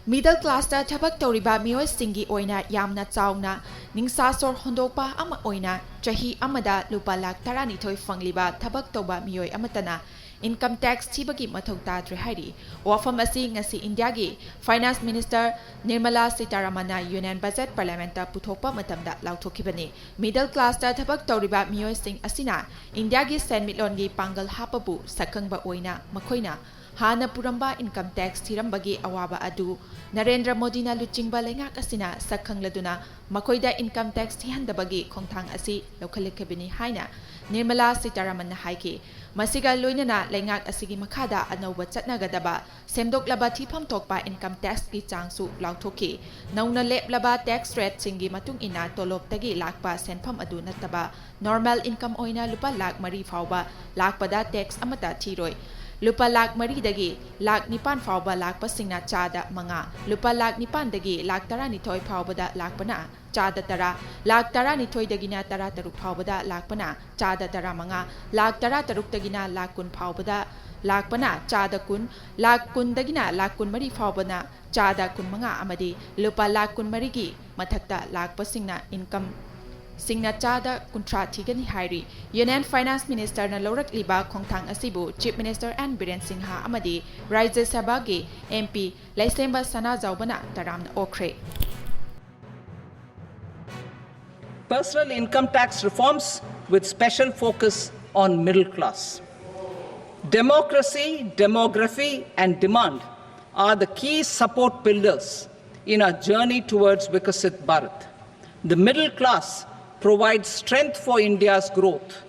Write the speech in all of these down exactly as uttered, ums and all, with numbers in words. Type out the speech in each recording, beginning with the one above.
Middle classꯇ ꯊꯕꯛ ꯇꯧꯔꯤꯕ ꯃꯤꯑꯣꯏꯁꯤꯡꯒꯤ ꯑꯣꯏꯅ ꯌꯥꯝꯅ ꯆꯥꯎꯅ ꯅꯤꯡꯁꯥ ꯁꯣꯔ ꯍꯣꯟꯗꯣꯛꯄ ꯑꯃ ꯑꯣꯏꯅ, ꯆꯍꯤ ꯑꯃꯗ ꯂꯨꯄꯥ ꯂꯥꯈ ꯇꯔꯥꯅꯤꯊꯣꯏ ꯐꯪꯂꯤꯕ ꯊꯕꯛ ꯇꯧꯕ ꯃꯤꯑꯣꯏ ꯑꯃꯠꯇꯅ income tax ꯊꯤꯕꯒꯤ ꯃꯊꯧ ꯇꯥꯗ꯭ꯔꯦ ꯍꯥꯏꯔꯤ꯫ ꯋꯥꯐꯝ ꯑꯁꯤ ꯉꯁꯤ ꯏꯟꯗꯤꯌꯥꯒꯤ Finance Minister Nirmala Sitharamanꯅ Union Budget Parliamentꯇ ꯄꯨꯊꯣꯛꯄ ꯃꯇꯝꯗ ꯂꯥꯎꯊꯣꯛꯈꯤꯕꯅꯤ꯫ Middle classꯇ ꯊꯕꯛ ꯇꯧꯔꯤꯕ ꯃꯤꯑꯣꯏꯁꯤꯡ ꯑꯁꯤꯅ ꯏꯟꯗꯤꯌꯥꯒꯤ ꯁꯦꯟꯃꯤꯠꯂꯣꯟꯒꯤ ꯄꯥꯡꯒꯜ ꯍꯥꯞꯄꯕꯨ ꯁꯛꯈꯪꯕ ꯑꯣꯏꯅ ꯃꯈꯣꯏꯅ ꯍꯥꯟꯅ ꯄꯨꯔꯝꯕ income tax ꯊꯤꯔꯝꯕꯒꯤ ꯑꯋꯥꯕ ꯑꯗꯨ ꯅꯔꯦꯟꯗ꯭ꯔ ꯃꯣꯗꯤꯅ ꯂꯨꯆꯤꯡꯕ ꯂꯩꯉꯥꯛ ꯑꯁꯤꯅ ꯁꯛꯈꯪꯂꯗꯨꯅ ꯃꯈꯣꯏꯗ income tax ꯊꯤꯍꯟꯗꯕꯒꯤ ꯈꯣꯡꯊꯥꯡ ꯑꯁꯤ ꯂꯧꯈꯠꯂꯛꯈꯤꯕꯅꯤ ꯍꯥꯏꯅ ꯅꯤꯔꯃꯂꯥ ꯁꯤꯇꯥꯔꯥꯃꯟꯅ ꯍꯥꯏꯈꯤ꯫ ꯃꯁꯤꯒ ꯂꯣꯏꯅꯅ ꯂꯩꯉꯥꯛ ꯑꯁꯤꯒꯤ ꯃꯈꯥꯗ ꯑꯅꯧꯕ ꯆꯠꯅꯒꯗꯕ ꯁꯦꯝꯗꯣꯛꯂꯕ ꯊꯤꯐꯝ ꯊꯣꯛꯄ income taxꯀꯤ ꯆꯥꯡꯁꯨ ꯂꯥꯎꯊꯣꯛꯈꯤ꯫ ꯅꯧꯅ ꯂꯦꯞꯂꯕ tax rateꯁꯤꯡꯒꯤ ꯃꯇꯨꯡ ꯏꯟꯅ ꯇꯣꯂꯣꯞꯇꯒꯤ ꯂꯥꯛꯄ ꯁꯦꯟꯐꯝ ꯑꯗꯨ ꯅꯠꯇꯕ normal income ꯑꯣꯏꯅ ꯂꯨꯄꯥ ꯂꯥꯈ ꯃꯔꯤ ꯐꯥꯎꯕ ꯂꯥꯛꯄꯗ tax ꯑꯃꯠꯇ ꯊꯤꯔꯣꯏ꯫ ꯂꯨꯄꯥ ꯂꯥꯈ ꯃꯔꯤꯗꯒꯤ ꯂꯥꯈ ꯅꯤꯄꯥꯟ ꯐꯥꯎꯕ ꯂꯥꯛꯄꯁꯤꯡꯅ ꯆꯥꯗ ꯃꯉꯥ, ꯂꯨꯄꯥ ꯂꯥꯈ ꯅꯤꯄꯥꯟꯗꯒꯤ ꯂꯥꯈ ꯇꯔꯥꯅꯤꯊꯣꯏ ꯐꯥꯎꯕꯗ ꯂꯥꯛꯄꯅ ꯆꯥꯗ ꯇꯔꯥ, ꯂꯥꯈ ꯇꯔꯥꯅꯤꯊꯣꯏꯗꯒꯤꯅ ꯇꯔꯥꯇꯔꯨꯛ ꯐꯥꯎꯕꯗ ꯂꯥꯛꯄꯅ ꯆꯥꯗ ꯇꯔꯥꯃꯉꯥ, ꯂꯥꯈ ꯇꯔꯥꯇꯔꯨꯛꯇꯒꯤꯅ ꯂꯥꯈ ꯀꯨꯟ ꯐꯥꯎꯕꯗ ꯂꯥꯛꯄꯅ ꯆꯥꯗ ꯀꯨꯟ, ꯂꯥꯈ ꯀꯨꯟꯗꯒꯤꯅ ꯂꯥꯈ ꯀꯨꯟꯃꯔꯤ ꯐꯥꯎꯕꯅ ꯆꯥꯗ ꯀꯨꯟꯃꯉꯥ ꯑꯃꯗꯤ ꯂꯨꯄꯥ ꯂꯥꯈ ꯀꯨꯟꯃꯔꯤꯒꯤ ꯃꯊꯛꯇ ꯂꯥꯛꯄꯁꯤꯡꯅ income ꯁꯤꯡꯅ ꯆꯥꯗ ꯀꯨꯟꯊ꯭ꯔꯥ ꯊꯤꯒꯅꯤ ꯍꯥꯏꯔꯤ꯫ Union Finance Ministerꯅ ꯂꯧꯔꯛꯂꯤꯕ ꯈꯣꯡꯊꯥꯡ ꯑꯁꯤꯕꯨ Chief Minister N Biren Singha ꯑꯃꯗꯤ ꯔꯥꯖ꯭ꯌ ꯁꯚꯥꯒꯤ MP ꯂꯩꯁꯦꯝꯕ ꯁꯅꯥꯖꯥꯎꯕꯅ ꯇꯔꯥꯝꯅ ꯑꯣꯛꯈ꯭ꯔꯦ꯫ Personal income tax reforms with special focus on middle class. Democracy, demography, and demand are the key support pillars in our journey towards Viksit Bharat. The middle class provides strength for India's growth.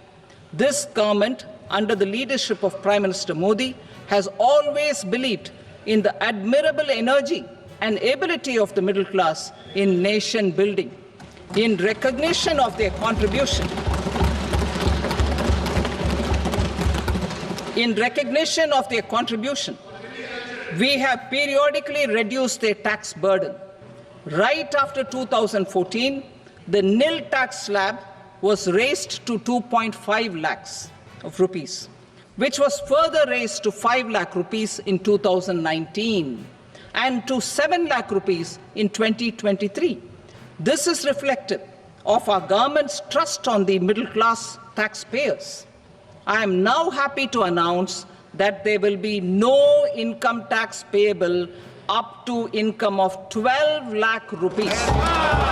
This government, under the leadership of Prime Minister Modi, has always believed in the admirable energy and ability of the middle class in nation building. In recognition of their contribution, in recognition of their contribution, we have periodically reduced their tax burden. Right after two thousand fourteen, the nil tax slab was raised to two point five lakhs of rupees, which was further raised to five lakh rupees in two thousand nineteen. and to seven lakh rupees in twenty twenty-three. This is reflective of our government's trust on the middle class taxpayers. I am now happy to announce that there will be no income tax payable up to income of twelve lakh rupees.